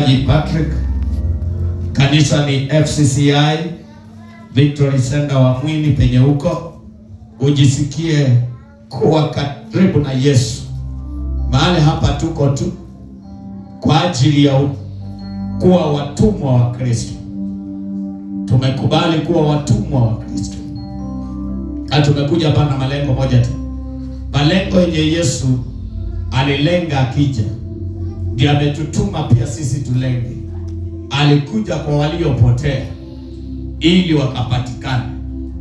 Mchungaji Patrick. Kanisa ni FCCI Victory Center wa Mwini penye huko, ujisikie kuwa karibu na Yesu. Mahali hapa tuko tu kwa ajili ya kuwa watumwa wa Kristo. Tumekubali kuwa watumwa wa Kristo na tumekuja hapa na malengo moja tu, malengo yenye Yesu alilenga akija, ndiye ametutuma pia sisi tulenge. Alikuja kwa waliopotea ili wakapatikana.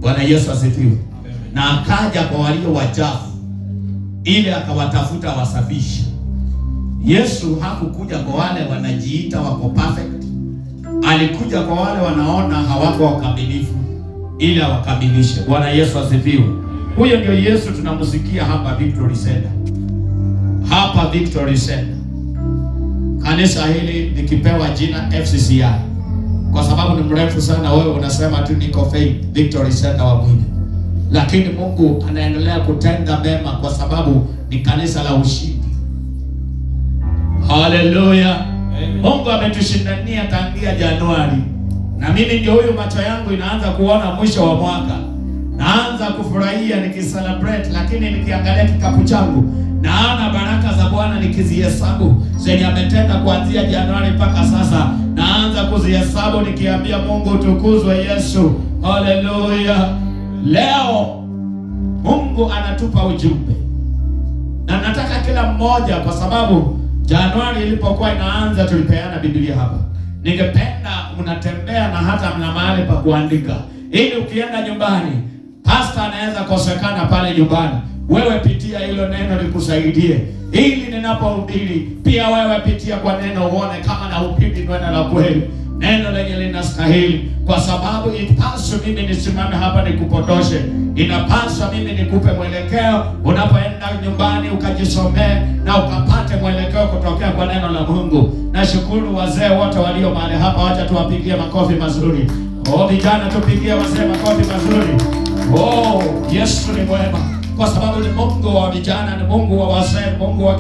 Bwana Yesu asifiwe. Na akaja kwa walio wachafu ili akawatafuta wasafishe. Yesu hakukuja kwa wale wanajiita wako perfect, alikuja kwa wale wanaona hawako wakamilifu ili awakamilishe. Bwana Yesu asifiwe. Huyo ndio Yesu tunamsikia hapa Victory Center, hapa Victory Center. Kanisa hili likipewa jina FCCI kwa sababu ni mrefu sana, wewe unasema tu niko Faith Victory Center wa Mwini, lakini Mungu anaendelea kutenda mema kwa sababu ni kanisa la ushindi. Haleluya! Mungu ametushindania tangia Januari, na mimi ndio huyu, macho yangu inaanza kuona mwisho wa mwaka, naanza kufurahia nikicelebrate, lakini nikiangalia kikapu changu naona baraka za Bwana nikizihesabu zenye ametenda kuanzia Januari mpaka sasa, naanza kuzihesabu nikiambia Mungu tukuzwe Yesu. Haleluya! Leo Mungu anatupa ujumbe na nataka kila mmoja, kwa sababu Januari ilipokuwa inaanza tulipeana Biblia hapa. Ningependa mnatembea na hata mna mahali pa kuandika, ili ukienda nyumbani, pastor anaweza kosekana pale nyumbani, wewe pitia hilo neno likusaidie, ili ninapohubiri pia wewe pitia kwa neno uone kama nahubiri neno la kweli, neno lenye linastahili, kwa sababu ipaswi mimi nisimame hapa nikupotoshe. Inapaswa mimi nikupe mwelekeo unapoenda nyumbani, ukajisomee na ukapate mwelekeo kutokea kwa neno la Mungu. Nashukuru wazee wote walio mahali hapa, wacha tuwapigie makofi mazuri. Oh, vijana tupigie wazee makofi mazuri. Oh, Yesu ni mwema kwa sababu ni Mungu wa vijana, ni Mungu wa wazee, Mungu wa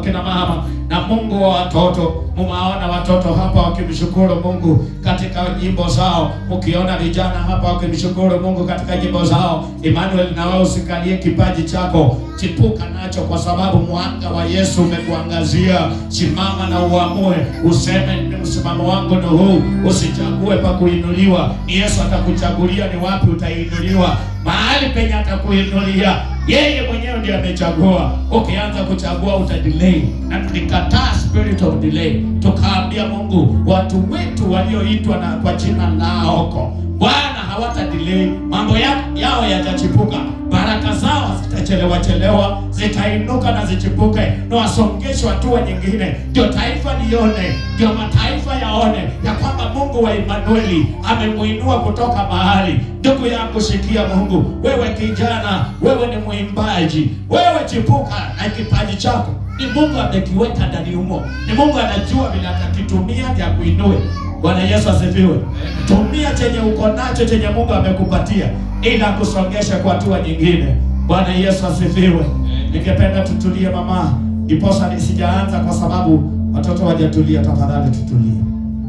kina mama na Mungu wa watoto. Mumaona watoto hapa wakimshukuru Mungu katika nyimbo zao, mkiona vijana hapa wakimshukuru Mungu katika nyimbo zao. Emmanuel, na wewe usikalie kipaji chako, chipuka nacho, kwa sababu mwanga wa Yesu umekuangazia. Simama na uamue, useme msimamo wangu ni huu. Usichague pa kuinuliwa, ni Yesu atakuchagulia ni wapi utainuliwa. Mahali penye atakuinulia yeye mwenyewe ndiye amechagua. Ukianza kuchagua utadelay, na tulikataa spirit of delay, tukaambia Mungu, watu wetu walioitwa na kwa jina laoko Bwana hawata delay, mambo yao yatachipuka, baraka zao zitachelewa chelewa, zitainuka na zichipuke, na wasongeshwe hatua nyingine, ndio taifa lione, ndio mataifa yaone ya kwamba Mungu wa Emanueli amemuinua kutoka mahali. Ndugu yangu, shikia Mungu. Wewe kijana, wewe ni mwimbaji, wewe chipuka na kipaji chako ni Mungu amekiweka ndani humo, ni Mungu anajua vile atakitumia vya kuinue. Bwana Yesu asifiwe. Tumia chenye uko nacho, chenye Mungu amekupatia, ili akusongeshe kwa hatua nyingine. Bwana Yesu asifiwe. Ningependa tutulie mama, ndiposa nisijaanza kwa sababu watoto wajatulia. Tafadhali tutulie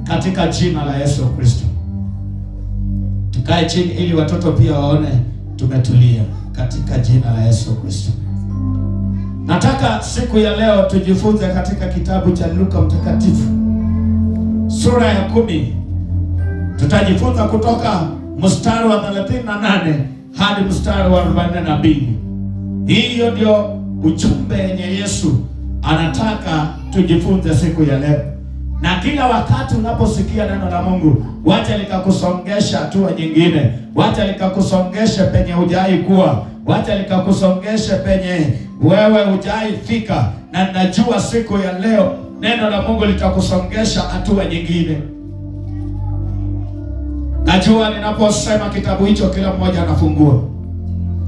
katika jina la Yesu Kristo. Tukae chini ili watoto pia waone tumetulia katika jina la Yesu Kristo. Nataka siku ya leo tujifunze katika kitabu cha Luka Mtakatifu sura ya 10. Tutajifunza kutoka mstari wa 38 hadi mstari wa 42. Hiyo ndio ujumbe yenye Yesu anataka tujifunze siku ya leo. Na kila wakati unaposikia neno la Mungu, wacha likakusongesha hatua nyingine, wacha likakusongesha penye hujai kuwa, wacha likakusongesha penye wewe hujai fika. Na najua siku ya leo neno la Mungu litakusongesha hatua nyingine. Najua ninaposema kitabu hicho kila mmoja anafungua,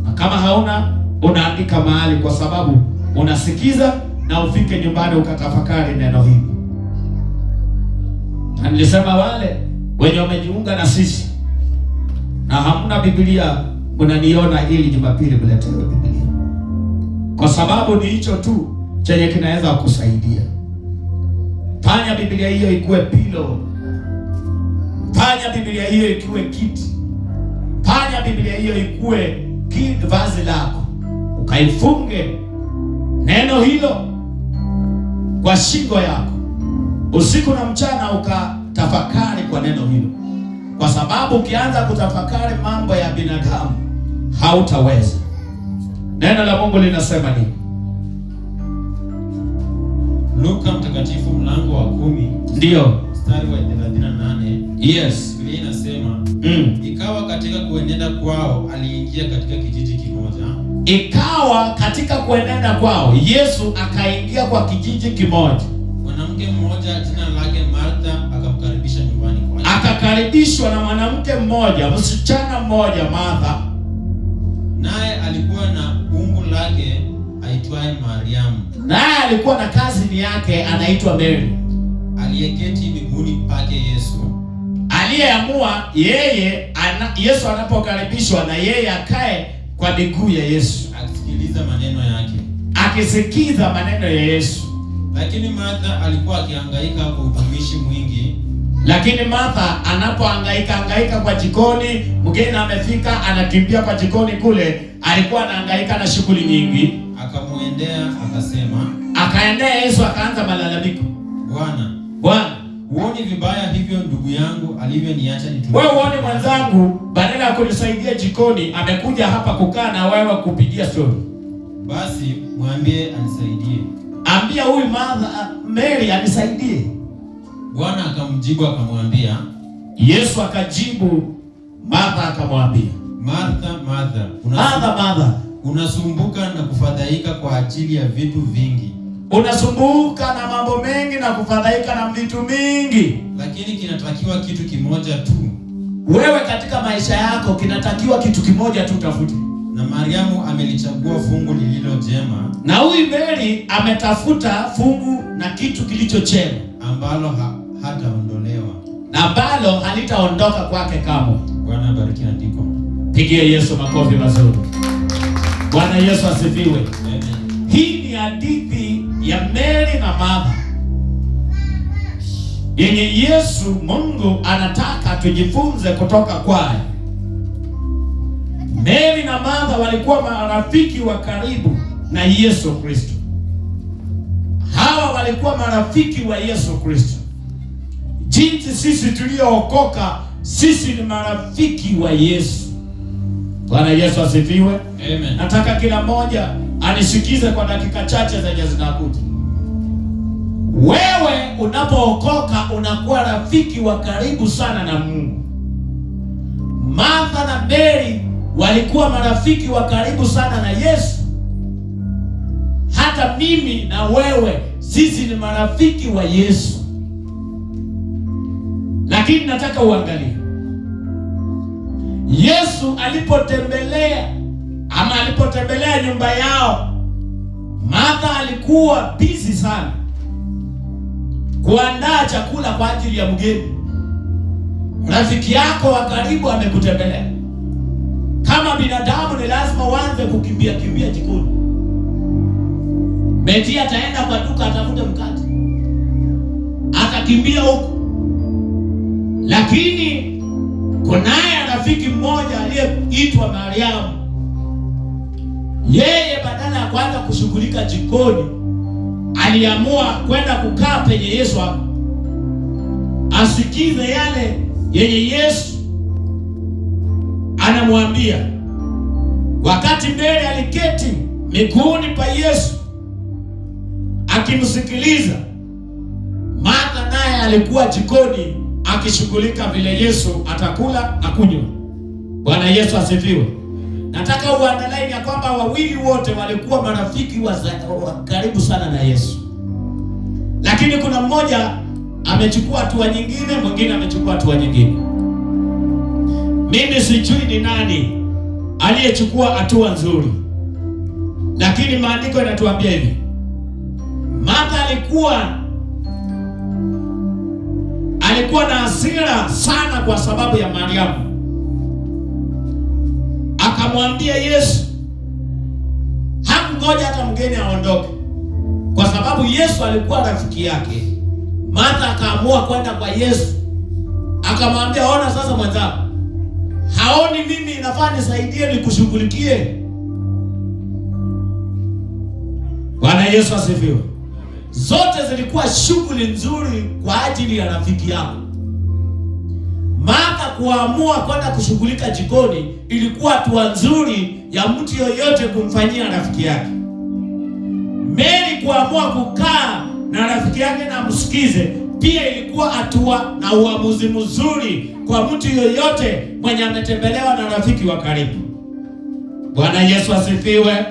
na kama hauna unaandika mahali, kwa sababu unasikiza na ufike nyumbani ukatafakari neno hili. Na nilisema wale wenye wamejiunga na sisi na hamna Biblia, mnaniona ili Jumapili mletewe Biblia, kwa sababu ni hicho tu chenye kinaweza kusaidia. Fanya Biblia hiyo ikuwe pillow. Fanya Biblia hiyo ikuwe kiti. Fanya Biblia hiyo ikuwe vazi lako, ukaifunge neno hilo kwa shingo yako usiku na mchana, ukatafakari kwa neno hilo, kwa sababu ukianza kutafakari mambo ya binadamu hautaweza. Neno la Mungu linasema nini? Luka mtakatifu mlango wa 10 Ndio. mstari wa 38. Yes. Biblia inasema, ikawa katika kuenenda kwao aliingia katika kijiji kimoja. Ikawa katika kuenenda kwao Yesu akaingia kwa kijiji kimoja. Mwanamke mmoja jina lake Martha akamkaribisha nyumbani kwake. Akakaribishwa na mwanamke mmoja, msichana mmoja Martha. Naye alikuwa na umbu lake aitwaye Mariamu. Naye alikuwa na cousin yake anaitwa Mary. Aliyeketi miguuni pake Yesu. Aliyeamua yeye Yesu anapokaribishwa na yeye akae kwa miguu ya Yesu, akisikiliza maneno yake. Akisikiza maneno ya Yesu. Lakini Martha alikuwa akihangaika kwa utumishi mwingi. Lakini Martha anapohangaika hangaika kwa jikoni, mgeni amefika, anakimbia kwa jikoni kule, alikuwa anahangaika na shughuli nyingi. Akamwendea akasema, Akaendea Yesu akaanza malalamiko. Bwana, Bwana, huoni vibaya hivyo ndugu yangu alivyoniacha nitumike? Wewe huoni mwenzangu badala ya kunisaidia jikoni amekuja hapa kukaa na wewe kupigia story. Basi mwambie anisaidie. Ambia huyu Martha, Mary anisaidie. Bwana akamjibu akamwambia, Yesu akajibu Martha akamwambia, Martha, Martha, Martha, Martha, unasumbuka na kufadhaika kwa ajili ya vitu vingi. Unasumbuka na mambo mengi na kufadhaika na vitu mingi. Lakini kinatakiwa kitu kimoja tu. Wewe katika maisha yako kinatakiwa kitu kimoja tu utafute. Na Mariamu amelichagua fungu lililo jema, Na huyu Mary ametafuta fungu na kitu kilicho chema, ambalo hataondolewa. na ambalo halitaondoka kwake kamwe. Bwana abariki andiko. Pigie Yesu makofi mazuri. Bwana Yesu asifiwe. Amen. Hii ni hadithi ya Mary na Martha yenye Yesu Mungu anataka tujifunze kutoka kwayo. Mary na Martha walikuwa marafiki wa karibu na Yesu Kristo. Hawa walikuwa marafiki wa Yesu Kristo. Jinsi sisi tuliookoka, sisi ni marafiki wa Yesu. Bwana Yesu asifiwe. Amen. Nataka kila mmoja anisikize kwa dakika chache zenye zinakuja. Wewe unapookoka unakuwa rafiki wa karibu sana na Mungu. Martha na Mary walikuwa marafiki wa karibu sana na Yesu. Hata mimi na wewe sisi ni marafiki wa Yesu. Lakini nataka uangalie Yesu alipotembelea ama alipotembelea nyumba yao, Martha alikuwa busy sana kuandaa chakula kwa ajili ya mgeni. Rafiki yako wa karibu amekutembelea. Kama binadamu ni lazima uanze kukimbia kimbia jikoni. Beti ataenda kwa duka atafute mkate, atakimbia huko. Lakini kunaye rafiki mmoja aliyeitwa Mariamu. Yeye badala ya kuanza kushughulika jikoni, aliamua kwenda kukaa penye Yesu hapo, asikize yale yenye Yesu anamwambia. Wakati Mary aliketi miguuni pa Yesu akimsikiliza, Martha naye alikuwa jikoni akishughulika vile Yesu atakula na kunywa. Bwana Yesu asifiwe. Nataka uandalie ya kwamba wawili wote walikuwa marafiki wa karibu sana na Yesu. Lakini kuna mmoja amechukua hatua nyingine, mwingine amechukua hatua nyingine. Mimi sijui ni nani aliyechukua hatua nzuri, lakini maandiko yanatuambia hivi. Martha alikuwa na hasira sana kwa sababu ya Mariamu. Akamwambia Yesu, hakungoja hata mgeni aondoke, kwa sababu Yesu alikuwa rafiki yake. Martha akaamua kwenda kwa Yesu, akamwambia, ona sasa mwenzangu, haoni mimi inafaa nisaidie nikushughulikie. Bwana Yesu asifiwe. Zote zilikuwa shughuli nzuri kwa ajili ya rafiki yako. Martha kuamua kwenda kushughulika jikoni ilikuwa hatua nzuri ya mtu yoyote kumfanyia rafiki yake. Mary kuamua kukaa na rafiki yake na amsikize pia ilikuwa hatua na uamuzi mzuri kwa mtu yoyote mwenye ametembelewa na rafiki wa karibu. Bwana Yesu asifiwe.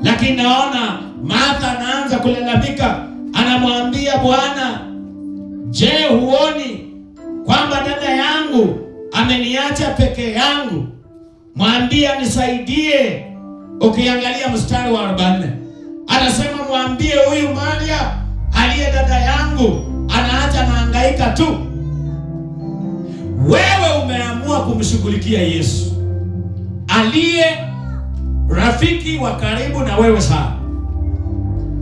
Lakini naona Martha anaanza kulalamika, anamwambia Bwana, je, huoni kwamba dada yangu ameniacha peke yangu? Mwambie anisaidie. Ukiangalia mstari wa 44 anasema mwambie huyu Maria aliye dada yangu anaacha nahangaika tu. Wewe umeamua kumshughulikia Yesu aliye rafiki wa karibu na wewe sana.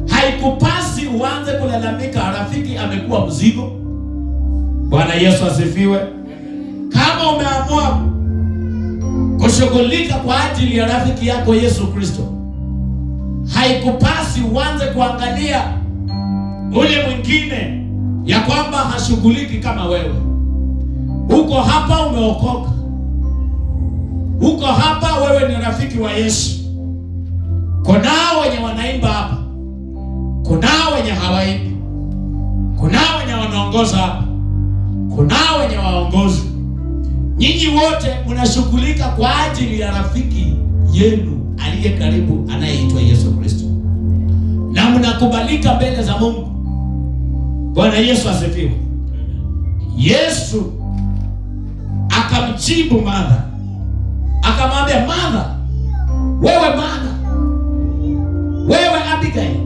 Haikupasi uanze kulalamika rafiki amekuwa mzigo. Bwana Yesu asifiwe. Kama umeamua kushughulika kwa ajili ya rafiki yako Yesu Kristo, haikupasi uanze kuangalia ule mwingine ya kwamba hashughuliki kama wewe. Uko hapa umeokoka, uko hapa wewe ni rafiki wa Yesu. Kunao wenye wanaimba hapa, kunao wenye hawaimbi, kunao wenye wanaongoza hapa, kunao wenye waongozi. Nyinyi wote mnashughulika kwa ajili ya rafiki yenu aliye karibu anayeitwa Yesu Kristo, na mnakubalika mbele za Mungu. Bwana Yesu asifiwe. Yesu akamjibu Martha, akamwambia Martha, wewe Martha, wewe Abigail,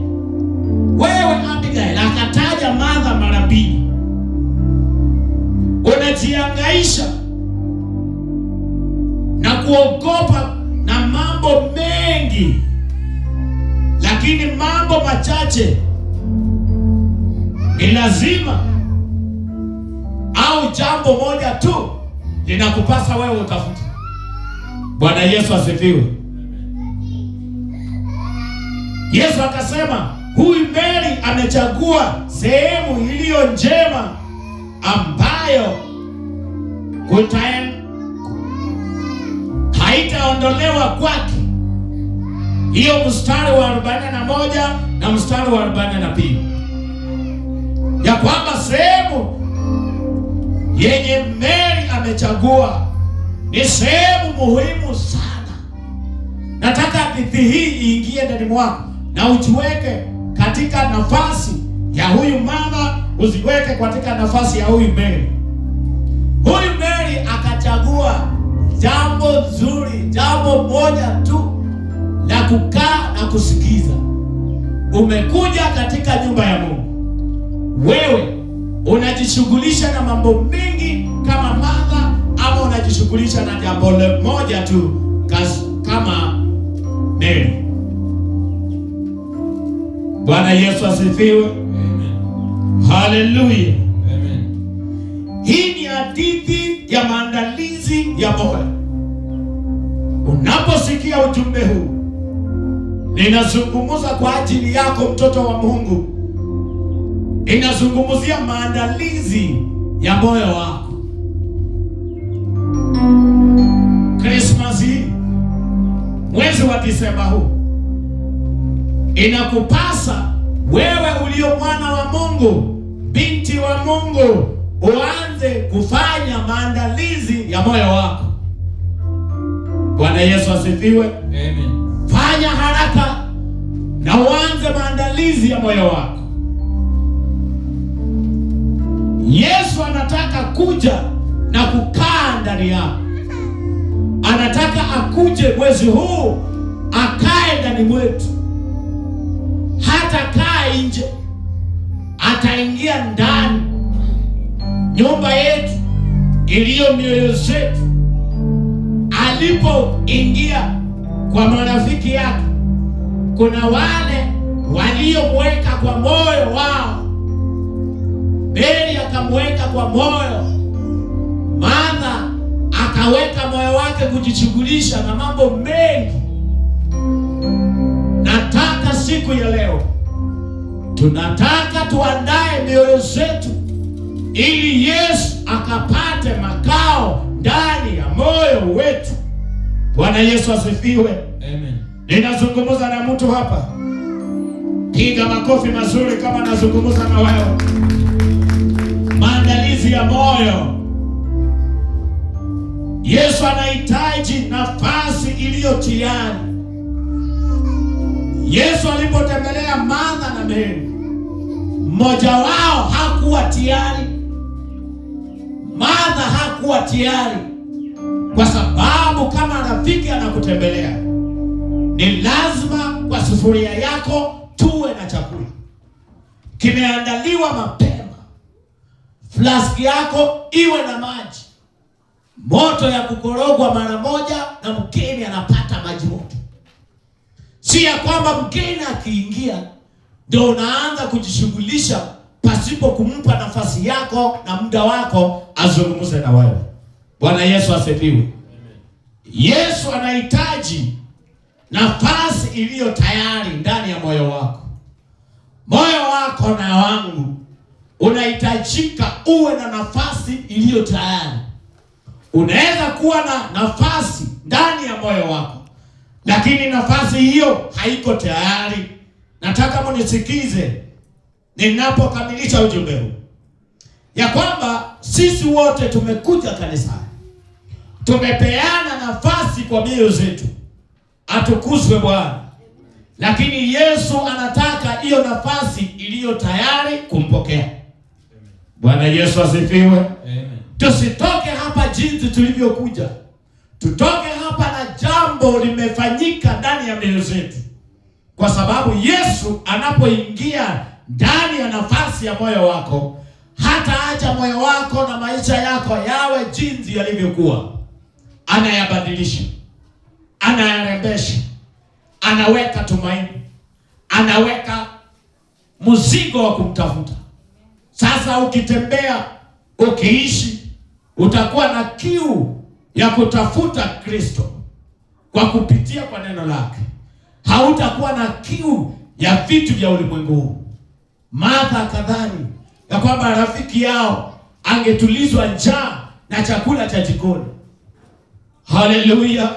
wewe Abigail. Akataja Martha mara mbili. Unajihangaisha na kuogopa na mambo mengi, lakini mambo machache ni lazima, au jambo moja tu linakupasa wewe utafute. Bwana Yesu asifiwe. Yesu akasema huyu Mary amechagua sehemu iliyo njema ambayo haitaondolewa kwake. Hiyo mstari wa 41 na mstari wa 42, ya kwamba sehemu yenye Mary amechagua ni sehemu muhimu sana. Nataka hadithi hii iingie ndani mwako na ujiweke katika nafasi ya huyu mama, uziweke katika nafasi ya huyu Mary. Huyu Mary akachagua jambo nzuri, jambo moja tu la kukaa na kusikiza. Umekuja katika nyumba ya Mungu, wewe unajishughulisha na mambo mengi kama Martha, ama unajishughulisha na jambo moja tu kama Mary? Bwana Yesu asifiwe. Amen. Haleluya. Amen. Hii ni hadithi ya maandalizi ya moyo. Unaposikia ujumbe huu, ninazungumza kwa ajili yako mtoto wa Mungu. Inazungumzia maandalizi ya moyo wako. Christmas hii, mwezi wa Disemba huu, inakupasa wewe ulio mwana wa Mungu, binti wa Mungu, uanze kufanya maandalizi ya moyo wako. Bwana Yesu asifiwe. Amen. Fanya haraka na uanze maandalizi ya moyo wako. Yesu anataka kuja na kukaa ndani yako. Anataka akuje mwezi huu akae ndani mwetu. Hatakaa nje, ataingia ndani. Nyumba yetu iliyo mioyo zetu. Alipoingia kwa marafiki yake, kuna wale waliomweka kwa moyo wao Mary akamweka kwa moyo. Martha akaweka moyo wake kujishughulisha na mambo mengi. Nataka siku ya leo, tunataka tuandae mioyo zetu ili Yesu akapate makao ndani ya moyo wetu. Bwana Yesu asifiwe. Amen. Ninazungumza na mtu hapa. Piga makofi mazuri kama nazungumza na wewe. Maandalizi ya moyo. Yesu anahitaji nafasi iliyo tayari. Yesu alipotembelea Martha na Mary, mmoja wao hakuwa tayari. Martha hakuwa tayari, kwa sababu kama rafiki anakutembelea ni lazima kwa sufuria yako tuwe na chakula kimeandaliwa mapema, flask yako iwe na maji moto ya kukorogwa mara moja, na mgeni anapata maji moto. Si ya kwamba mgeni akiingia ndio unaanza kujishughulisha pasipo kumpa nafasi yako na muda wako azungumze na wewe. Bwana Yesu asifiwe. Yesu anahitaji nafasi iliyo tayari ndani ya moyo wako. Moyo wako na wangu unahitajika uwe na nafasi iliyo tayari. Unaweza kuwa na nafasi ndani ya moyo wako, lakini nafasi hiyo haiko tayari. Nataka mnisikize ninapokamilisha ujumbe huu, ya kwamba sisi wote tumekuja kanisani, tumepeana nafasi kwa mioyo zetu. Atukuzwe Bwana. Lakini Yesu anataka hiyo nafasi iliyo tayari kumpokea. Bwana Yesu asifiwe. Amen. Tusitoke hapa jinsi tulivyokuja. Tutoke hapa na jambo limefanyika ndani ya mioyo zetu. Kwa sababu Yesu anapoingia ndani ya nafasi ya moyo wako, hataacha moyo wako na maisha yako yawe jinsi yalivyokuwa. Anayabadilisha, anayarembesha, anaweka tumaini, anaweka mzigo wa kumtafuta. Sasa ukitembea, ukiishi, utakuwa na kiu ya kutafuta Kristo kwa kupitia kwa neno lake. Hautakuwa na kiu ya vitu vya ulimwengu huu. Martha akadhani ya kwamba rafiki yao angetulizwa njaa na chakula cha jikoni. Haleluya.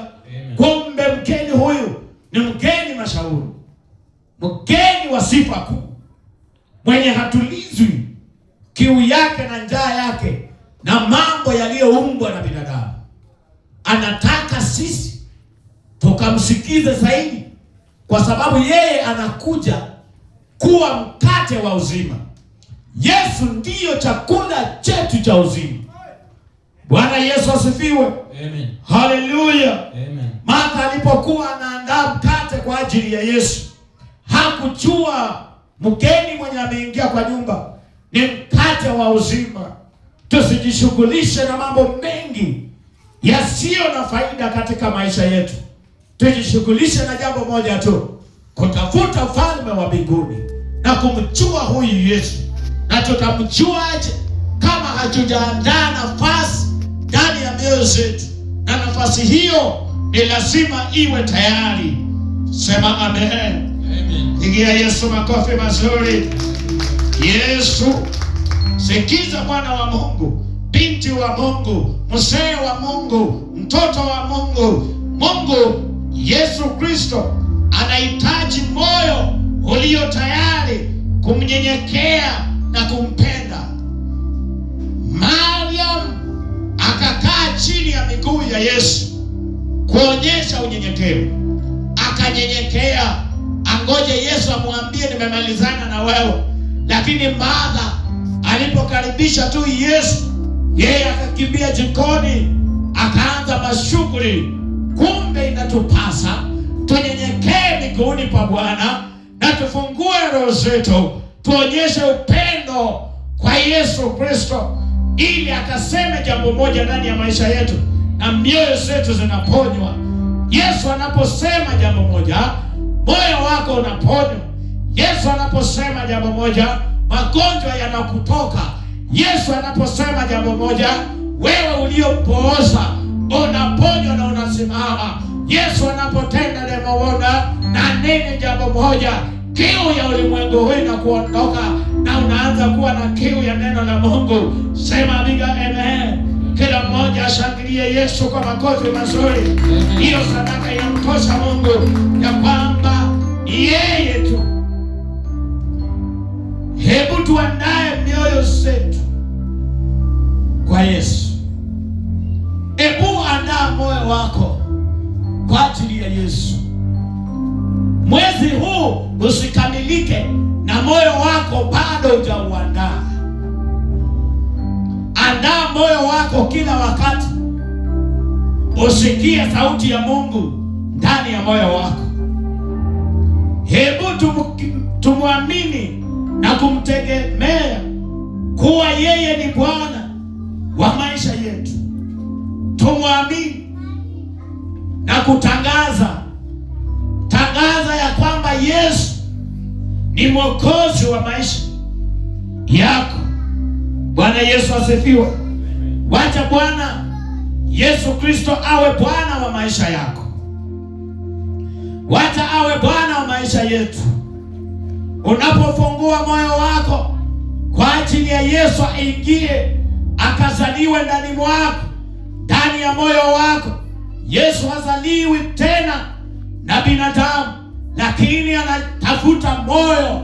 Kumbe mgeni huyu ni mgeni mashauri, mgeni wa sifa kuu, mwenye hatulizwi kiu yake na njaa yake na mambo yaliyoumbwa na binadamu. Anataka sisi tukamsikize zaidi, kwa sababu yeye anakuja kuwa mkate wa uzima. Yesu ndiyo chakula chetu cha uzima. Bwana Yesu asifiwe. Amen. Haleluya. Amen. Martha alipokuwa anaandaa mkate kwa ajili ya Yesu, hakujua mgeni mwenye ameingia kwa nyumba ni mkate wa uzima. Tusijishughulishe na mambo mengi yasiyo na faida katika maisha yetu. Tujishughulishe na jambo moja tu, kutafuta ufalme wa mbinguni na kumjua huyu Yesu. Na tutamjuaje kama hatujaandaa nafasi ndani ya mioyo zetu? Na nafasi hiyo ni lazima iwe tayari. Sema amen. Amen. Pigia Yesu makofi mazuri. Yesu, sikiza mwana wa Mungu, binti wa Mungu, mzee wa Mungu, mtoto wa Mungu. Mungu Yesu Kristo anahitaji moyo ulio tayari kumnyenyekea na kumpenda. Mariam akakaa chini ya miguu ya Yesu kuonyesha unyenyekevu. Akanyenyekea angoje Yesu amwambie nimemalizana na wewe. Lakini Martha alipokaribisha tu Yesu, yeye akakimbia jikoni akaanza mashughuli. Kumbe inatupasa tunyenyekee miguuni pa Bwana na tufungue roho zetu, tuonyeshe upendo kwa Yesu Kristo, ili akaseme jambo moja ndani ya maisha yetu na mioyo zetu zinaponywa. Yesu anaposema jambo moja, moyo wako unaponywa. Yesu anaposema jambo moja, magonjwa yanakutoka. Yesu anaposema jambo moja, wewe uliopooza unaponywa na unasimama. Yesu anapotenda jambo moja na nene jambo moja, kiu ya ulimwengu huu inakuondoka na unaanza kuwa na kiu ya neno la Mungu. Sema biga amen. Kila mmoja ashangilie Yesu kwa makofi mazuri. Hiyo sadaka inamtosha Mungu ya kwamba yeye tu. Hebu tuandae mioyo zetu kwa Yesu. Hebu andaa moyo wako kwa ajili ya Yesu. Mwezi huu usikamilike na moyo wako bado hujauandaa. Andaa moyo wako kila wakati, usikie sauti ya Mungu ndani ya moyo wako. Hebu tumwamini na kumtegemea kuwa yeye ni Bwana wa maisha yetu. Tumwamini na kutangaza tangaza ya kwamba Yesu ni Mwokozi wa maisha yako. Bwana Yesu asifiwe. Wacha Bwana Yesu Kristo awe Bwana wa maisha yako. Wacha awe Bwana wa maisha yetu. Unapofungua moyo wako kwa ajili ya Yesu aingie akazaliwe ndani mwako, ndani ya moyo wako. Yesu hazaliwi tena na binadamu, lakini anatafuta moyo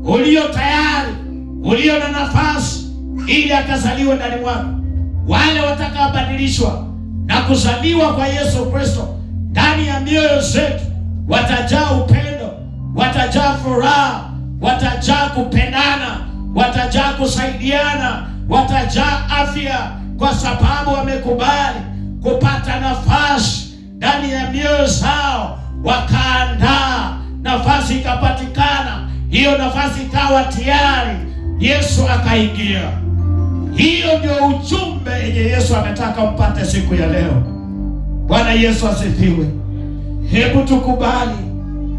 ulio tayari, ulio na nafasi ili akazaliwe ndani mwako. Wale watakaobadilishwa na kuzaliwa kwa Yesu Kristo ndani ya mioyo zetu watajaa upendo, watajaa furaha, watajaa kupendana, watajaa kusaidiana, watajaa afya, kwa sababu wamekubali kupata nafasi ndani ya mioyo zao, wakaandaa nafasi ikapatikana, hiyo nafasi ikawa tayari, Yesu akaingia. Hiyo ndio ujumbe yenye Yesu ametaka mpate siku ya leo. Bwana Yesu asifiwe. Hebu tukubali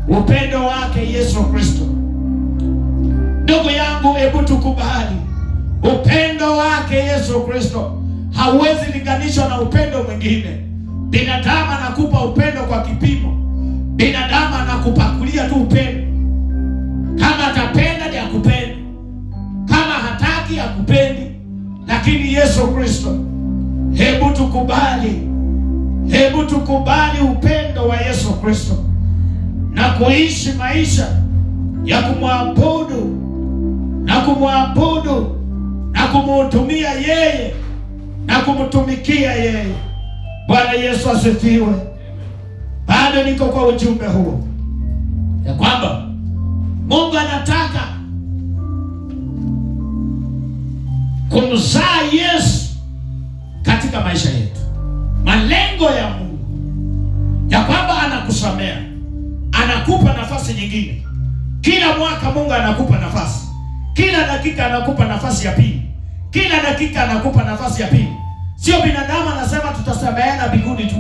upendo wake Yesu Kristo. Ndugu yangu, hebu tukubali upendo wake Yesu Kristo. Hauwezi linganishwa na upendo mwingine. Binadamu anakupa upendo kwa kipimo. Binadamu anakupakulia tu upendo. Kama atapenda ni akupende, kama hataki akupendi. Lakini Yesu Kristo, hebu tukubali, hebu tukubali upendo wa Yesu Kristo na kuishi maisha ya kumwabudu na kumwabudu na kumhudumia yeye na kumtumikia yeye. Bwana Yesu asifiwe. Bado niko kwa ujumbe huo ya kwamba Mungu anataka kumzaa Yesu katika maisha yetu. Malengo ya Mungu ya kwamba anakusamea, anakupa nafasi nyingine. Kila mwaka Mungu anakupa nafasi, kila dakika anakupa nafasi ya pili, kila dakika anakupa nafasi ya pili. Sio binadamu anasema tutasameheana mbinguni tu.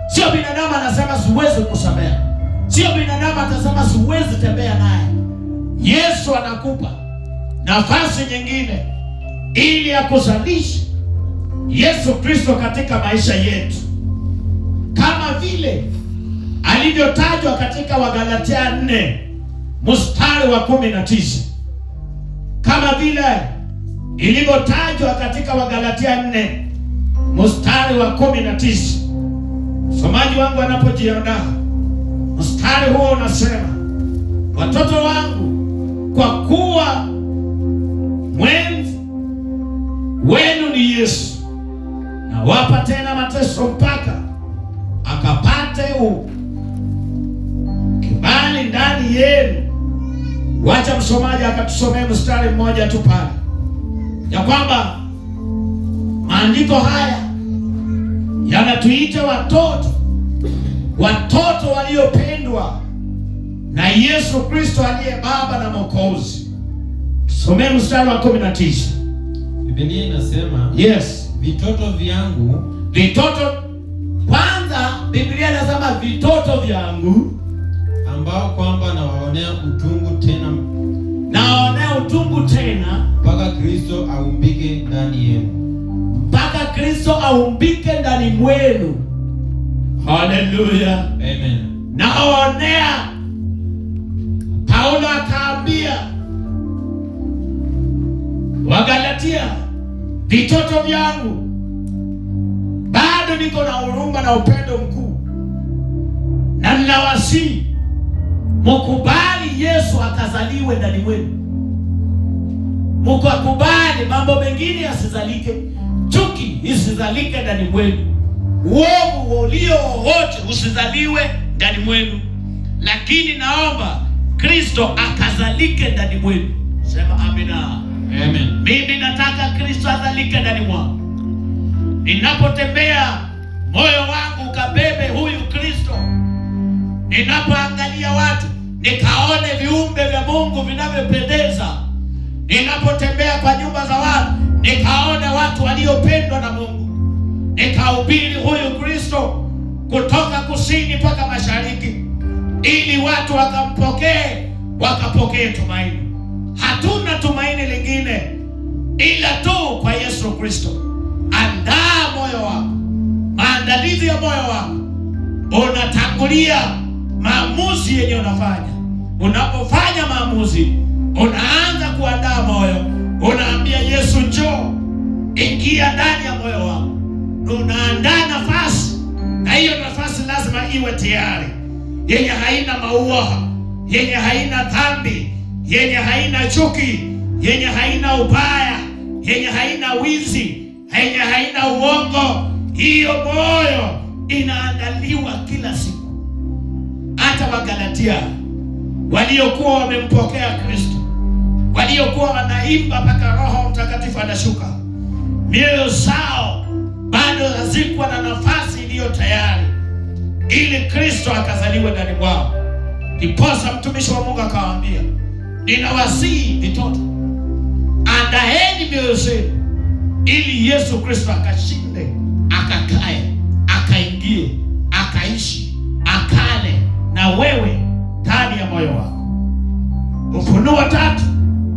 Sio binadamu anasema siwezi kusamea. Sio binadamu atasema siwezi tembea naye. Yesu anakupa nafasi nyingine ili akuzalishe Yesu Kristo katika maisha yetu, kama vile alivyotajwa katika Wagalatia 4 mstari wa 19, kama vile ilivyotajwa katika Wagalatia 4 mstari wa 19. Msomaji wangu anapojiandaa, mstari huo unasema, watoto wangu, kwa kuwa mwenzi wenu ni Yesu, na wapa tena mateso mpaka akapate kibali ndani yenu. Wacha msomaji akatusomee mstari mmoja tu pale, ya kwamba maandiko haya yanatuita watoto, watoto waliopendwa na Yesu Kristo aliye Baba na Mwokozi. Tusomee mstari wa 19. Biblia inasema, yes, vitoto vyangu. Vitoto kwanza, Biblia inasema vitoto vyangu, ambao kwamba nawaonea utungu tena, nawaonea utungu tena Mpaka Kristo aumbike ndani yenu. Mpaka Kristo aumbike ndani mwenu. Haleluya. Amen. Naonea Paulo akaambia Wagalatia, vitoto vyangu, bado niko na huruma na upendo mkuu, na ninawasihi mukubali Yesu akazaliwe ndani mwenu, mukakubali mambo mengine yasizalike, chuki isizalike ndani mwenu, uovu ulio wowote usizaliwe ndani mwenu, lakini naomba Kristo akazalike ndani mwenu. Sema amina. Amen. Mimi nataka Kristo azalike ndani mwangu. Ninapotembea moyo wangu ukabebe huyu Kristo. Ninapoangalia watu nikaone viumbe vya Mungu vinavyopendeza. Ninapotembea kwa nyumba za watu nikaone watu waliopendwa na Mungu. Nikahubiri huyu Kristo kutoka kusini mpaka mashariki, ili watu wakampokee, wakapokee tumaini. Hatuna tumaini lingine ila tu kwa Yesu Kristo. Andaa moyo wako, maandalizi ya moyo wako unatangulia maamuzi yenye unafanya. Unapofanya maamuzi, unaanza kuandaa moyo, unaambia Yesu, njoo, ingia ndani ya moyo wangu. Unaandaa nafasi, na hiyo nafasi lazima iwe tayari, yenye haina maua, yenye haina dhambi, yenye haina chuki, yenye haina ubaya, yenye haina wizi, yenye haina uongo. Hiyo moyo inaandaliwa kila siku. Hata Wagalatia waliokuwa wamempokea Kristo, waliokuwa wanaimba mpaka Roho Mtakatifu anashuka, mioyo zao bado hazikuwa na nafasi iliyo tayari ili Kristo akazaliwe ndani mwao. Ndiposa mtumishi wa Mungu akawaambia, ninawasihi vitoto, andaeni mioyo zenu ili Yesu Kristo akashinde, akakae, akaingie, akaishi, akale na wewe ndani ya moyo wako. Ufunuo 3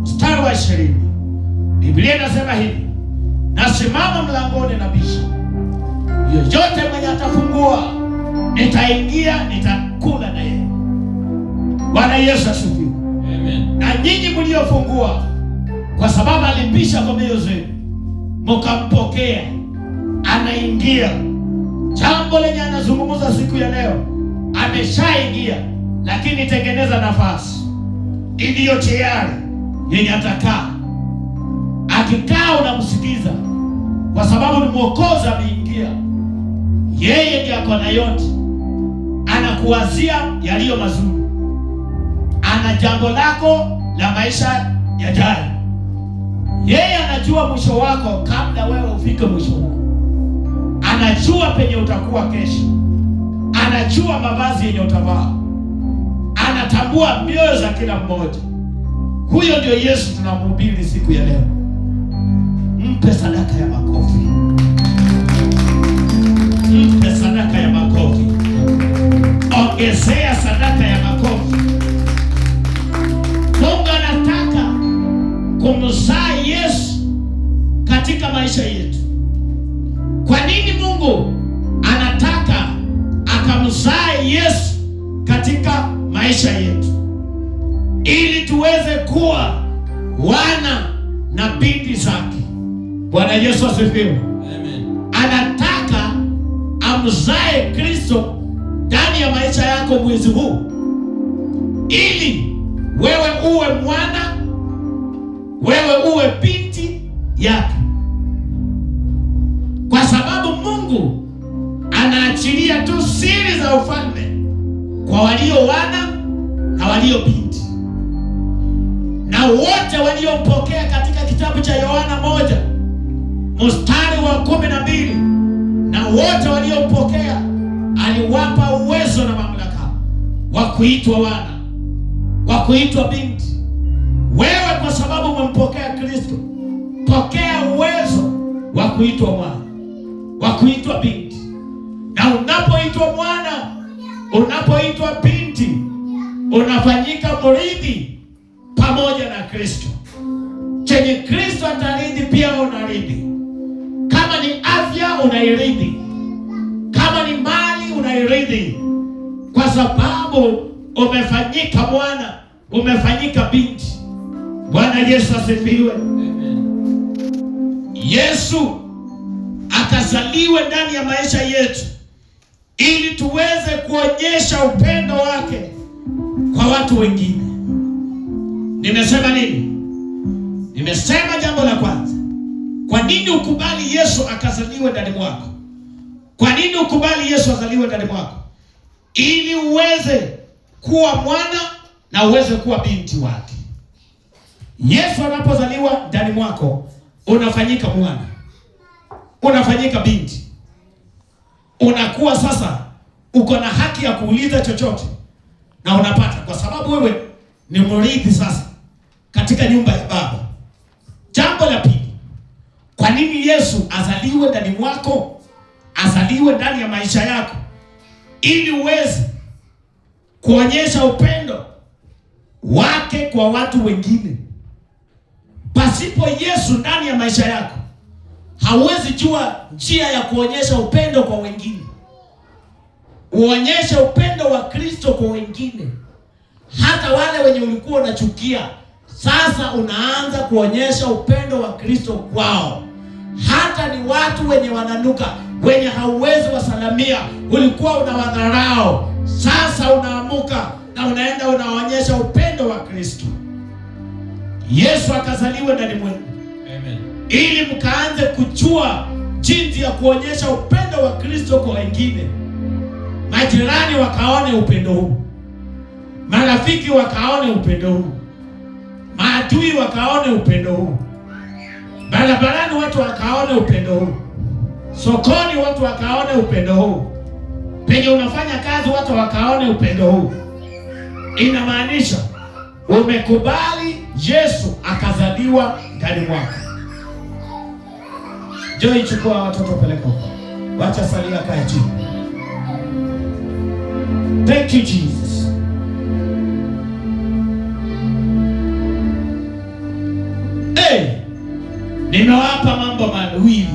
mstari wa 20, Biblia inasema hivi, nasimama mlangoni na bisha, yoyote mwenye atafungua nitaingia, nitakula na yeye. Bwana Yesu asifiwe. Amen. Na nyinyi mliofungua, kwa sababu alibisha kwa mioyo zenu, mkampokea, anaingia. Jambo lenye anazungumza siku ya leo, ameshaingia, lakini tengeneza nafasi iliyo tayari yenye atakaa. Akikaa unamsikiza, kwa sababu ni Mwokozi ameingia. Yeye ndiye ako na yote, anakuwazia yaliyo mazuri, ana jambo lako la maisha yajayo. Yeye anajua mwisho wako kabla wewe ufike mwisho huo. Anajua penye utakuwa kesho, anajua mavazi yenye utavaa, anatambua mioyo za kila mmoja. Huyo ndio Yesu tunamhubiri siku ya leo. Mpe sadaka ya makofi, mpe sadaka ya makofi, ongezea sadaka ya makofi. Mungu anataka kumzaa Yesu katika maisha yetu. Kwa nini Mungu anataka akamzae Yesu katika maisha yetu? Ili tuweze kuwa wana na binti zake. Bwana Yesu asifiwe. Amen. Anataka amzae Kristo ndani ya maisha yako mwezi huu, ili wewe uwe mwana, wewe uwe binti yake, kwa sababu Mungu anaachilia tu siri za ufalme kwa walio wana na walio binti, na wote waliompokea. Katika kitabu cha Yohana 1 mstari wa 12, na wote waliompokea aliwapa uwezo na mamlaka wa kuitwa wana, wa kuitwa binti. Wewe kwa sababu umempokea Kristo, pokea uwezo wa kuitwa mwana, wa kuitwa binti. Na unapoitwa mwana, unapoitwa binti, unafanyika mrithi pamoja na Kristo. Chenye Kristo atarithi pia unarithi. Kama ni afya unairithi, kama ni mali unairithi, kwa sababu umefanyika mwana, umefanyika binti. Bwana Yesu asifiwe. Amen. Yesu akazaliwe ndani ya maisha yetu ili tuweze kuonyesha upendo wake kwa watu wengine. Nimesema nini? Nimesema jambo la kwanza, kwa nini ukubali Yesu akazaliwe ndani mwako? Kwa nini ukubali Yesu azaliwe ndani mwako? Ili uweze kuwa mwana na uweze kuwa binti wake. Yesu anapozaliwa ndani mwako, unafanyika mwana, unafanyika binti, unakuwa sasa uko na haki ya kuuliza chochote na unapata, kwa sababu wewe ni mrithi sasa katika nyumba ya Baba. Jambo la pili, kwa nini Yesu azaliwe ndani mwako, azaliwe ndani ya maisha yako? Ili uweze kuonyesha upendo wake kwa watu wengine. Pasipo Yesu ndani ya maisha yako, hauwezi jua njia ya kuonyesha upendo kwa wengine. Uonyeshe upendo wa Kristo kwa wengine, hata wale wenye ulikuwa unachukia, sasa unaanza kuonyesha upendo wa Kristo kwao. Hata ni watu wenye wananuka, wenye hauwezi wasalamia, ulikuwa unawadharau, sasa unaamuka na unaenda unaonyesha upendo wa Kristo. Yesu akazaliwa ndani mwenu. Amen. Ili mkaanze kujua jinsi ya kuonyesha upendo wa Kristo kwa wengine. Majirani wakaone upendo huu, marafiki wakaone upendo huu, maadui wakaone upendo huu, barabarani watu wakaone upendo huu, sokoni watu wakaone upendo huu, penye unafanya kazi watu wakaone upendo huu. Inamaanisha umekubali Yesu akazaliwa ndani mwako. Joy, chukua watoto peleka huko, wacha salia kae chini. Thank you Jesus. Hey, nimewapa mambo mawili.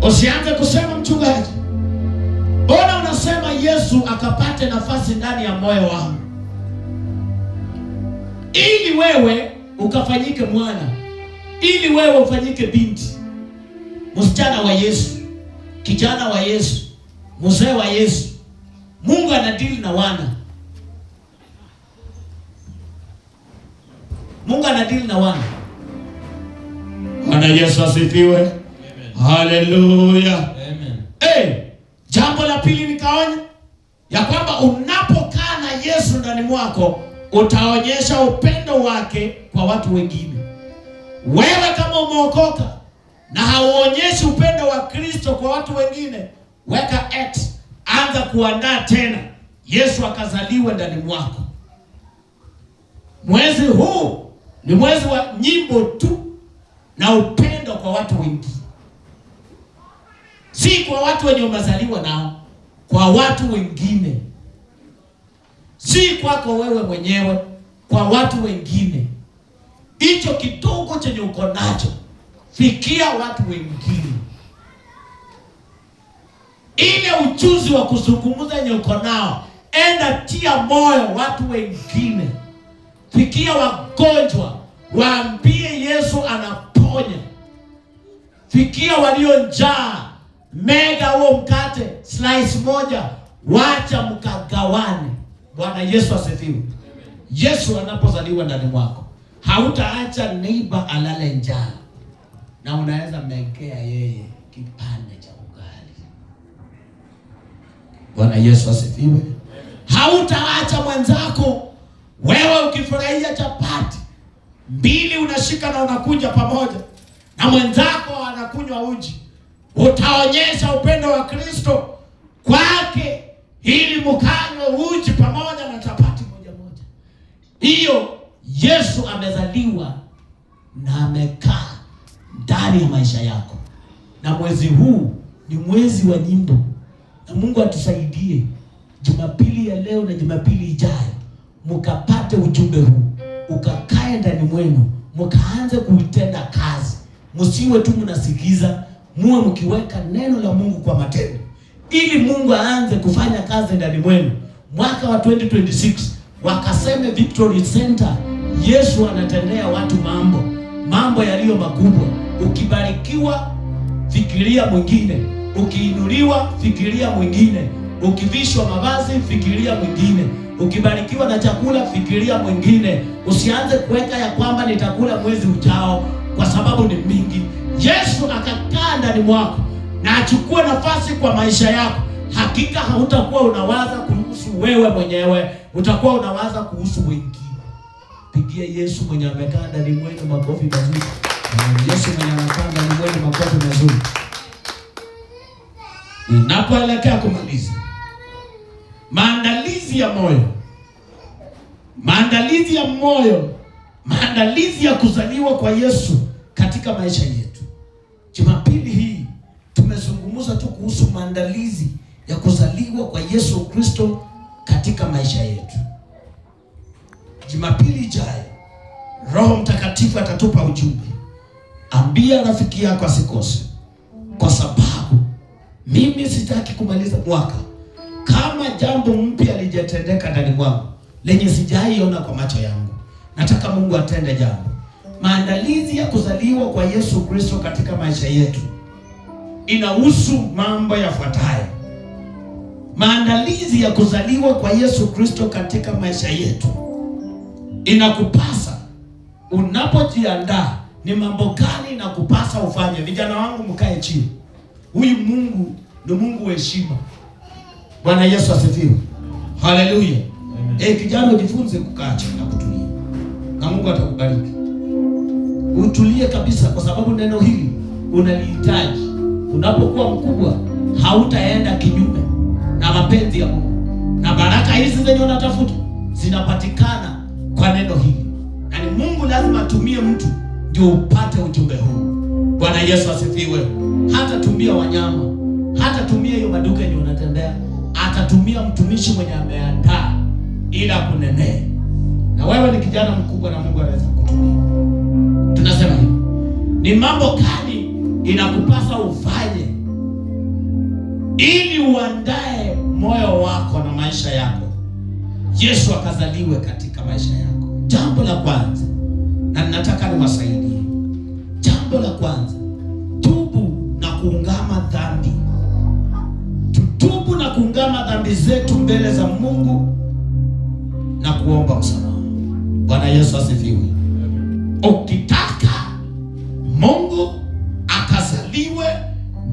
Usianze kusema mchungaji, mbona unasema Yesu akapate nafasi ndani ya moyo wangu ili wewe ukafanyike mwana, ili wewe ufanyike binti, msichana wa Yesu, kijana wa Yesu, mzee wa Yesu. Mungu anadili na wana. Mungu anadili na wana. Bwana Yesu asifiwe. Amen. Haleluya. Amen. Hey, jambo la pili nikaonya ya kwamba unapokaa na Yesu ndani mwako utaonyesha upendo wake kwa watu wengine. Wewe kama umeokoka na hauonyeshi upendo wa Kristo kwa watu wengine, weka X, anza kuandaa tena Yesu akazaliwe ndani mwako. Mwezi huu ni mwezi wa nyimbo tu na upendo kwa watu wengine, si kwa watu wenye umezaliwa nao, kwa watu wengine, si kwako wewe mwenyewe, kwa watu wengine. Hicho kidogo chenye uko nacho, fikia watu wengine. Ile ujuzi wa kuzungumza yenye uko nao, enda tia moyo watu wengine. Fikia wagonjwa, waambie Yesu anaponya. Fikia walio njaa, mega huo mkate slice moja, wacha mkagawane. Bwana Yesu asifiwe. Yesu anapozaliwa ndani mwako, hautaacha neighbor alale njaa, na unaweza mekea yeye kipande cha ugali. Bwana Yesu asifiwe. Hautaacha mwenzako, wewe ukifurahia chapati mbili unashika na unakunja pamoja na mwenzako anakunywa uji, utaonyesha upendo wa Kristo kwake ili mkanywe uji pamoja na chapati moja moja. Hiyo Yesu amezaliwa na amekaa ndani ya maisha yako. Na mwezi huu ni mwezi wa nyimbo, na Mungu atusaidie Jumapili ya leo na Jumapili ijayo mkapate ujumbe huu, ukakae ndani mwenu, mkaanze kuitenda kazi. Msiwe tu mnasikiza, muwe mkiweka neno la Mungu kwa matendo, ili Mungu aanze kufanya kazi ndani mwenu. Mwaka wa 2026 wakaseme Victory Center, Yesu anatendea watu mambo yaliyo makubwa. Ukibarikiwa fikiria mwingine, ukiinuliwa fikiria mwingine, ukivishwa mavazi fikiria mwingine, ukibarikiwa na chakula fikiria mwingine. Usianze kuweka ya kwamba nitakula mwezi ujao, kwa sababu ni mingi. Yesu akakaa ndani mwako na achukue nafasi kwa maisha yako, hakika hautakuwa unawaza kuhusu wewe mwenyewe, utakuwa unawaza kuhusu wengine. Pigia Yesu mwenye amekaa ndani mwenu makofi mazuri. Yesu mwenye anakaa ndani mwenu makofi mazuri. Ninapoelekea kumaliza, maandalizi ya moyo, maandalizi ya moyo, maandalizi ya kuzaliwa kwa Yesu katika maisha yetu. Jumapili hii tumezungumza tu kuhusu maandalizi ya kuzaliwa kwa Yesu Kristo katika maisha yetu. Jumapili ijayo Roho Mtakatifu atatupa ujumbe. Ambia rafiki yako asikose, kwa sababu mimi sitaki kumaliza mwaka kama jambo mpya lijatendeka ndani mwangu lenye sijaiona kwa macho yangu. Nataka Mungu atende jambo. Maandalizi ya kuzaliwa kwa Yesu Kristo katika maisha yetu inahusu mambo yafuatayo. Maandalizi ya kuzaliwa kwa Yesu Kristo katika maisha yetu inakupasa, unapojiandaa ni mambo gani inakupasa ufanye. Vijana wangu, mkae chini. Huyu Mungu ni Mungu wa heshima. Bwana Yesu asifiwe, haleluya. Kijana, ujifunze kukaa chini na kutulia, na Mungu atakubariki. Utulie kabisa, kwa sababu neno hili unalihitaji. Unapokuwa mkubwa, hautaenda kinyume na mapenzi ya Mungu, na baraka hizi zenye unatafuta zinapatikana kwa neno hili, na ni Mungu lazima atumie mtu ndio upate ujumbe huu. Bwana Yesu asifiwe. Hatatumia wanyama, hatatumia hiyo maduka yenye unatembea, atatumia mtumishi mwenye ameandaa ila kunenee. Na wewe ni kijana mkubwa na Mungu anaweza kukutumia. Tunasema hivi, ni mambo gani inakupasa ufanye ili uandae moyo wako na maisha yako Yesu akazaliwe katika maisha yako? Jambo la kwanza, na ninataka niwasaidie. Jambo la kwanza, tubu na kuungama dhambi. Tutubu na kuungama dhambi zetu mbele za Mungu na kuomba msamaha. Bwana Yesu asifiwe. Ukitaka Mungu akazaliwe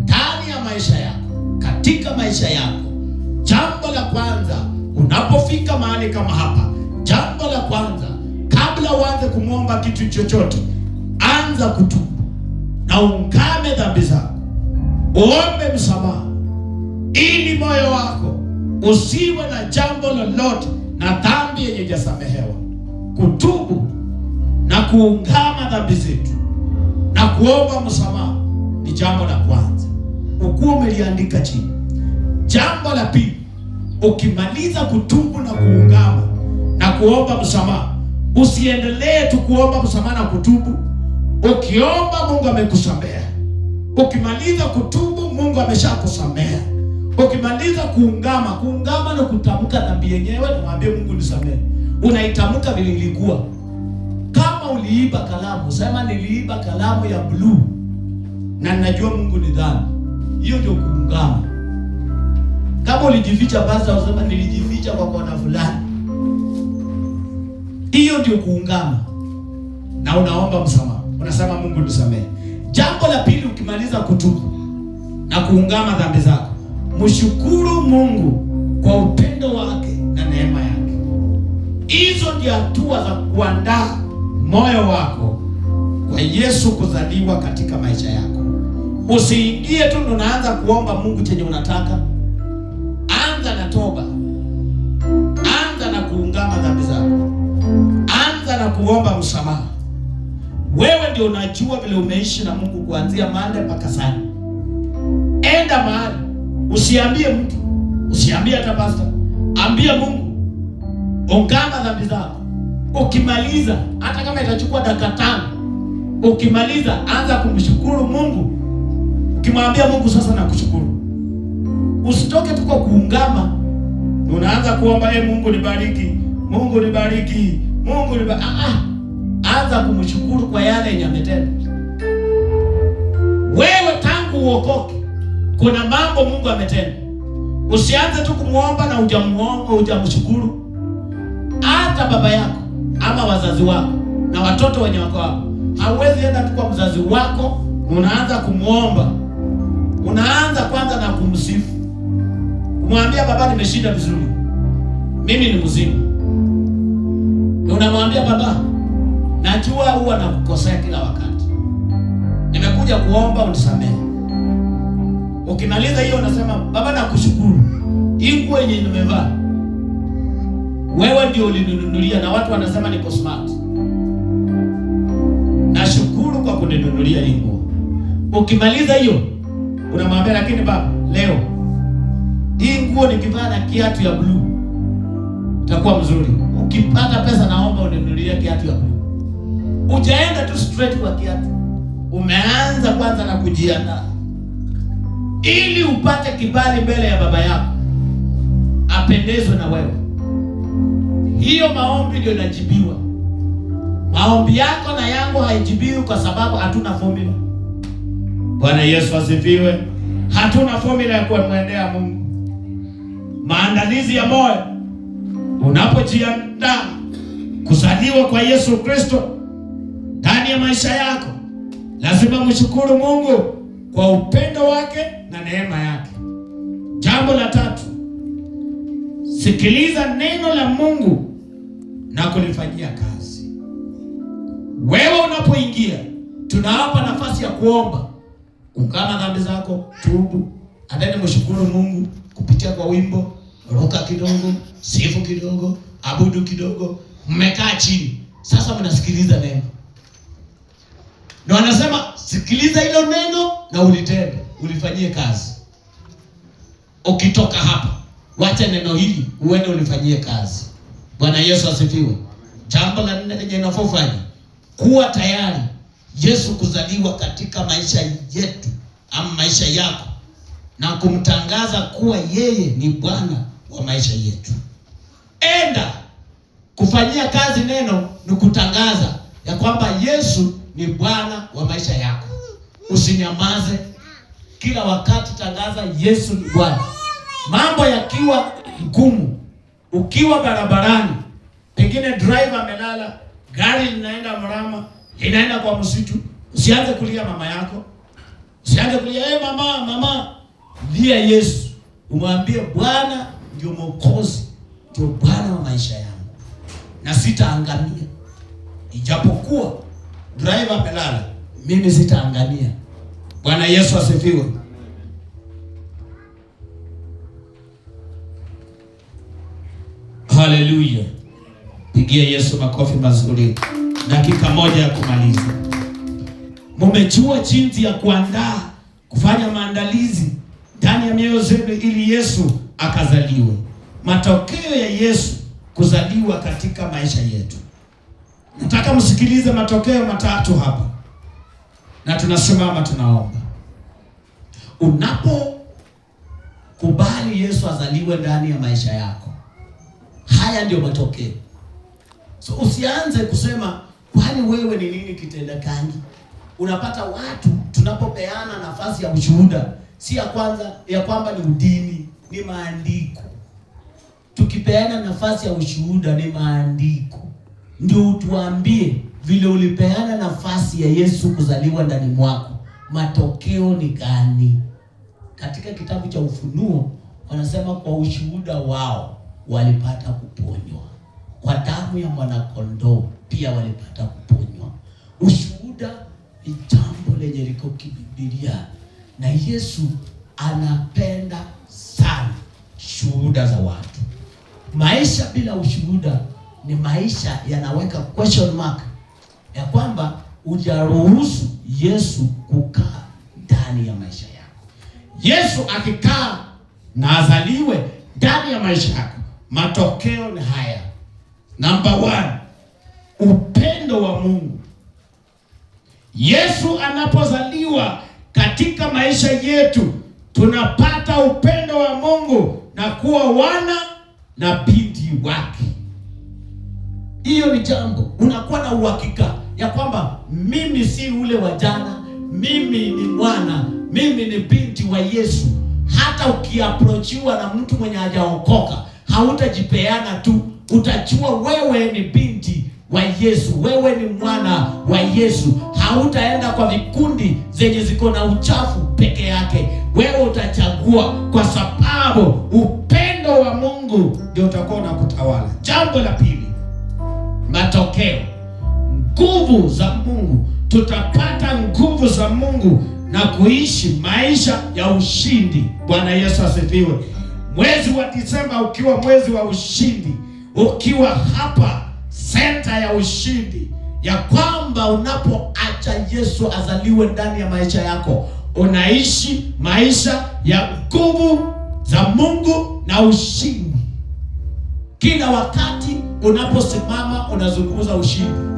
ndani ya maisha yako, katika maisha yako, jambo la kwanza unapofika mahali kama hapa, jambo la kwanza kabla uanze kumwomba kitu chochote, anza kutubu na ungame dhambi zako, uombe msamaha ili moyo wako usiwe na jambo lolote na dhambi yenye hajasamehewa. Kutubu na kuungama dhambi zetu na kuomba msamaha ni jambo la kwanza, ukuwa umeliandika chini. Jambo la pili, ukimaliza kutubu na kuungama na kuomba msamaha, usiendelee tu kuomba msamaha na kutubu. Ukiomba Mungu amekusamea. Ukimaliza kutubu Mungu ameshakusamea. Ukimaliza kuungama, kuungama na kutamka dhambi yenyewe, namwambie Mungu nisamehe. Unaitamka vile ilikuwa. Kama uliiba kalamu, sema niliiba kalamu ya bluu na ninajua Mungu ni dhambi. Hiyo ndio kuungama. Kama ulijificha basi usema nilijificha kwa kona fulani. Hiyo ndio kuungama. Na unaomba msamaha. Unasema Mungu nisamehe. Jambo la pili, ukimaliza kutubu na kuungama dhambi zako, mshukuru Mungu kwa upendo wake na neema yake. Hizo ndio hatua za kuandaa moyo wako kwa Yesu kuzaliwa katika maisha yako. Usiingie tu ndo unaanza kuomba Mungu chenye unataka. Anza na toba, anza na kuungama dhambi zako, anza na kuomba msamaha. Wewe ndio unajua vile umeishi na Mungu kuanzia Monday mpaka sasa. Enda mahali, usiambie mtu, usiambie hata pastor, ambie Mungu, ungama dhambi zako. Ukimaliza, hata kama itachukua dakika 5, Ukimaliza anza kumshukuru Mungu, ukimwambia Mungu, sasa nakushukuru. Usitoke tu kwa kuungama, unaanza kuomba e, Mungu nibariki, Mungu nibariki, Mungu nibariki. Anza kumshukuru kwa yale yenye ametenda. Wewe tangu uokoke, kuna mambo Mungu ametenda. Usianze tu kumuomba na hujamuomba, hujamshukuru. Hata baba yako ama wazazi wako na watoto wenye wako hapo, hauwezi enda tu kwa mzazi wako unaanza kumuomba. Unaanza kwanza na kumsifu, kumwambia baba, nimeshinda vizuri, mimi ni mzima. Unamwambia baba, najua huwa nakukosea kila wakati, nimekuja kuomba unisamehe. Ukimaliza hiyo unasema baba, nakushukuru, hii nguo yenye nimevaa wewe ndio ulininunulia, na watu wanasema niko smart. Nashukuru kwa kuninunulia hii nguo. Ukimaliza hiyo unamwambia lakini baba, leo hii nguo nikivaa na kiatu ya blue itakuwa mzuri. Ukipata pesa naomba uninunulie kiatu ya blue. Ujaenda tu straight kwa kiatu, umeanza kwanza na kujiandaa ili upate kibali mbele ya baba yako, apendezwe na wewe. Hiyo maombi ndio inajibiwa. Maombi yako na yangu haijibiwi kwa sababu hatuna formula. Bwana Yesu asifiwe. Hatuna formula ya kumwendea Mungu. Maandalizi ya moyo, unapojiandaa kuzaliwa kwa Yesu Kristo ndani ya maisha yako, lazima mshukuru Mungu kwa upendo wake na neema yake. Jambo la tatu, sikiliza neno la Mungu na kulifanyia kazi. Wewe unapoingia, tunawapa nafasi ya kuomba, ungama dhambi zako, tubu, and mshukuru Mungu kupitia kwa wimbo, ruka kidogo, sifu kidogo, abudu kidogo. Mmekaa chini sasa, mnasikiliza neno, na wanasema sikiliza hilo neno na ulitende, ulifanyie kazi. Ukitoka hapa, wacha neno hili uende ulifanyie kazi. Bwana Yesu asifiwe. Jambo la nne lenye inafaa kuwa tayari Yesu kuzaliwa katika maisha yetu ama maisha yako na kumtangaza kuwa yeye ni Bwana wa maisha yetu. Enda kufanyia kazi neno ni kutangaza ya kwamba Yesu ni Bwana wa maisha yako. Usinyamaze, kila wakati tangaza Yesu ni Bwana. Mambo yakiwa ngumu, ukiwa barabarani, pengine driver amelala, gari linaenda mrama, linaenda kwa msitu, usianze kulia mama yako, usianze kulia hey, mama mama. Lia Yesu, umwambie Bwana ndio Mwokozi, ndio Bwana wa maisha yangu na sitaangamia. Ijapokuwa driver amelala, mimi sitaangamia. Bwana Yesu asifiwe. Haleluya! Pigia Yesu makofi mazuri. Dakika moja ya kumaliza. Mumejua jinsi ya kuandaa, kufanya maandalizi ndani ya mioyo zenu ili Yesu akazaliwe. Matokeo ya Yesu kuzaliwa katika maisha yetu. Nataka msikilize matokeo matatu hapa, na tunasimama tunaomba. Unapokubali Yesu azaliwe ndani ya maisha yako, haya ndio matokeo. So usianze kusema kwani wewe ni nini kitendakani. Unapata watu tunapopeana nafasi ya ushuhuda, si ya kwanza ya kwamba ni udini, ni maandiko. Tukipeana nafasi ya ushuhuda ni maandiko, ndio utuambie vile ulipeana nafasi ya Yesu kuzaliwa ndani mwako, matokeo ni gani? Katika kitabu cha Ufunuo wanasema kwa ushuhuda wao walipata kuponywa, kwa damu ya mwanakondoo pia walipata kuponywa. Ushuhuda ni jambo lenye liko kibibilia, na Yesu anapenda sana shuhuda za watu. Maisha bila ushuhuda ni maisha yanaweka question mark ya kwamba hujaruhusu Yesu kukaa ndani ya maisha yako. Yesu akikaa na azaliwe ndani ya maisha yako, matokeo ni haya. Number one, upendo wa Mungu. Yesu anapozaliwa katika maisha yetu, tunapata upendo wa Mungu na kuwa wana na binti wake. Hiyo ni jambo, unakuwa na uhakika ya kwamba mimi si ule wa jana, mimi ni mwana, mimi ni binti wa Yesu. Hata ukiapproachiwa na mtu mwenye hajaokoka, hautajipeana tu, utajua wewe ni binti wa Yesu, wewe ni mwana wa Yesu. Hautaenda kwa vikundi zenye ziko na uchafu peke yake, wewe utachagua, kwa sababu upendo wa Mungu ndio utakuwa unakutawala. Jambo la pili, matokeo, nguvu za Mungu. Tutapata nguvu za Mungu na kuishi maisha ya ushindi. Bwana Yesu asifiwe. Mwezi wa Disemba ukiwa mwezi wa ushindi, ukiwa hapa senta ya ushindi, ya kwamba unapoacha Yesu azaliwe ndani ya maisha yako, unaishi maisha ya nguvu za Mungu na ushindi. Kila wakati unaposimama unazungumza ushindi.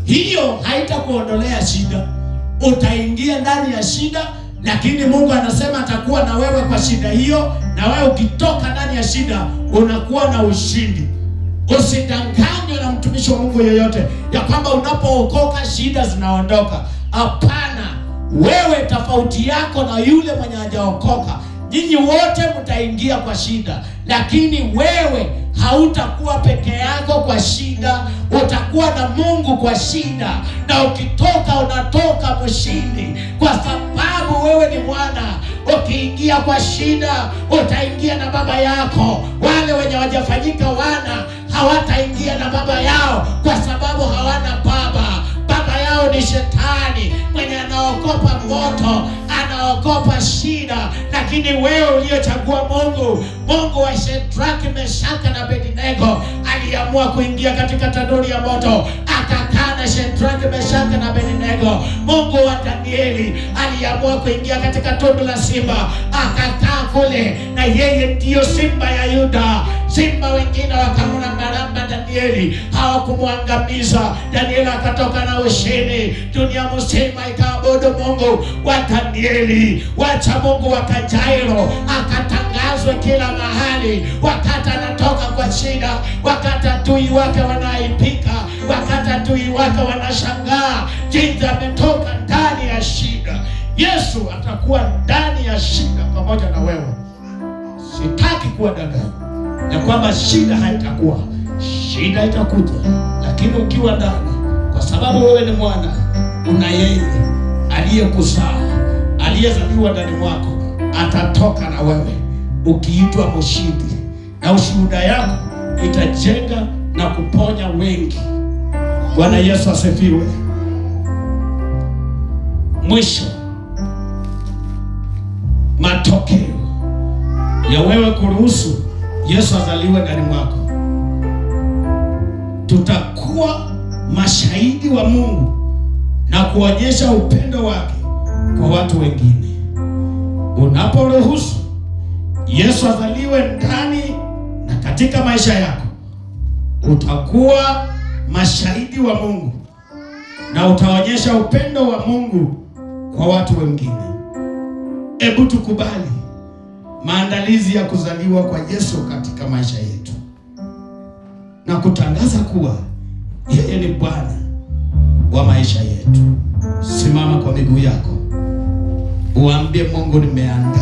Hiyo haitakuondolea shida, utaingia ndani ya shida, lakini Mungu anasema atakuwa na wewe kwa shida hiyo, na wewe ukitoka ndani ya shida unakuwa na ushindi. Usidanganywe na mtumishi wa Mungu yoyote ya kwamba unapookoka shida zinaondoka. Hapana, wewe tofauti yako na yule mwenye hajaokoka, nyinyi wote mtaingia kwa shida, lakini wewe hautakuwa peke yako kwa shida, utakuwa na Mungu kwa shida, na ukitoka unatoka mshindi, kwa sababu wewe ni mwana. Ukiingia kwa shida utaingia na baba yako. Wale wenye hawajafanyika wana hawataingia na baba yao, kwa sababu hawana baba. Baba yao ni shetani mwenye anaogopa moto, anaogopa shida. Lakini wewe uliochagua Mungu, Mungu wa Shedraki, Meshaka na Abednego, aliamua kuingia katika tanuri ya moto, akakaa na Shedraki, Meshaka na Abednego. Mungu wa Danieli aliamua kuingia katika tundu la simba, akakaa kule, na yeye ndiyo simba ya Yuda. Simba wengine wakamrambaramba Danieli, hawakumwangamiza. Danieli akatoka na ushindi. Dunia mzima ikaabudu Mungu wa Danieli. Wacha Mungu wa Kajairo akatangazwe kila mahali. Wakati anatoka kwa shida, wakati adui wake wanaipika, wakati adui wake wanashangaa jinsi ametoka ndani ya shida. Yesu atakuwa ndani ya shida pamoja na wewe. Sitaki kuwadanganya ya kwamba shida haitakuwa. Shida itakuja, lakini ukiwa ndani, kwa sababu wewe ni mwana, una yeye aliyekuzaa, aliyezaliwa ndani mwako, atatoka na wewe ukiitwa mshindi, na ushuhuda yako itajenga na kuponya wengi. Bwana Yesu asifiwe. Mwisho, matokeo ya wewe kuruhusu Yesu azaliwe ndani mwako, tutakuwa mashahidi wa Mungu na kuonyesha upendo wake kwa watu wengine. Unaporuhusu Yesu azaliwe ndani na katika maisha yako, utakuwa mashahidi wa Mungu na utaonyesha upendo wa Mungu kwa watu wengine. Hebu tukubali maandalizi ya kuzaliwa kwa Yesu katika maisha yetu na kutangaza kuwa yeye ni Bwana wa maisha yetu. Simama kwa miguu yako, uambie Mungu, nimeandaa